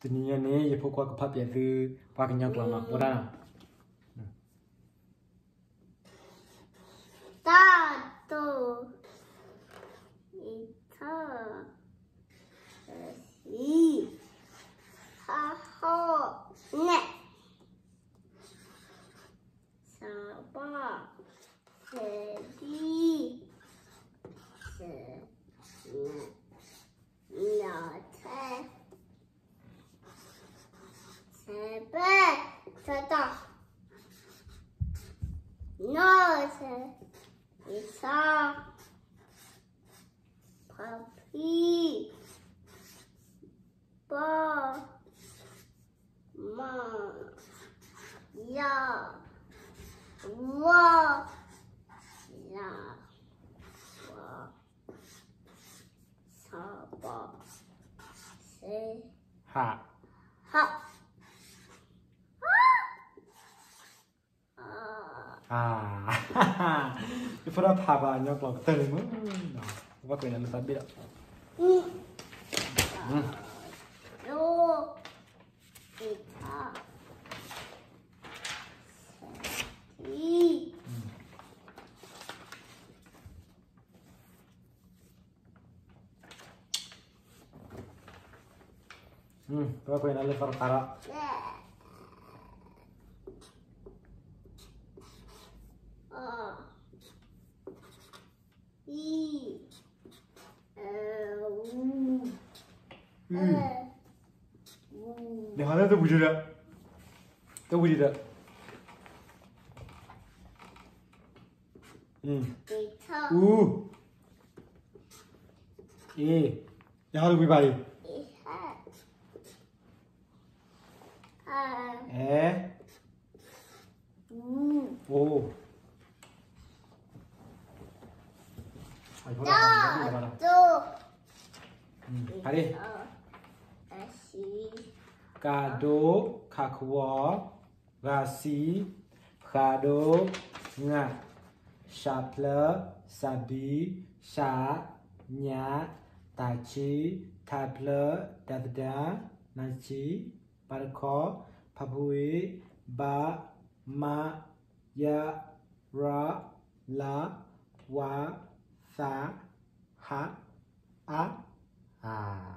တနံၤညါန့ၣ် ယဖိခွါကဖးပျဲးသု ပှၤကညီကျိာ်မး အိၣ်ဒၣ်လီၤ. တၢ်တိၢ်, အံထီၣ်, သံ, ဟီၣ်, နဲၣ်, သဘီၣ်, သဒံ, သ, န, နီၢ်ထဲ, သဘဲ, သတီၢ်, နီၢ်ထဲ, အံထီၣ်, ဖီဖံ, ဘီၣ်, မီၢ်, ယီၢ်, ဝီၢ်, လီၢ်, ဝီၢ်, သဘီၣ်, သ, ဟး, ဟး, အါ, ယဖိဒၣ်ဖးပှၤကညီကျိာ်ကတၢၢ်လံမ့ၢ်, ဘၣ်ကွဲးနၤလၢသးဘ့ၣ်ဒီး, ဘၣ်ကွဲးနၤလၢသးတခါဒီး, လဲၤဟးလၢတဝံၤဒီး, တဝံၤဒီး, အူ, အ့, လဲၤဟးတဝံၤဘၣ်အံၤ, အဲ, အိၣ်, ကးဒိ, ခးကဝီၤ, ဂၤစံ, ဃးဒိ, ငး, ရှးဖျၢၣ်, စးဘံ, ရှး, ညး, တၢ်ဆံ, ထးဖျၢၣ်, တၢ်သဒါ, နၤဆံ, ပၢ်တခီ, ဖးဖှံ, ဘါ, မါ, ယါ, ရါ, လါ, ဝါ, သး, ဟး, အါ, အါ.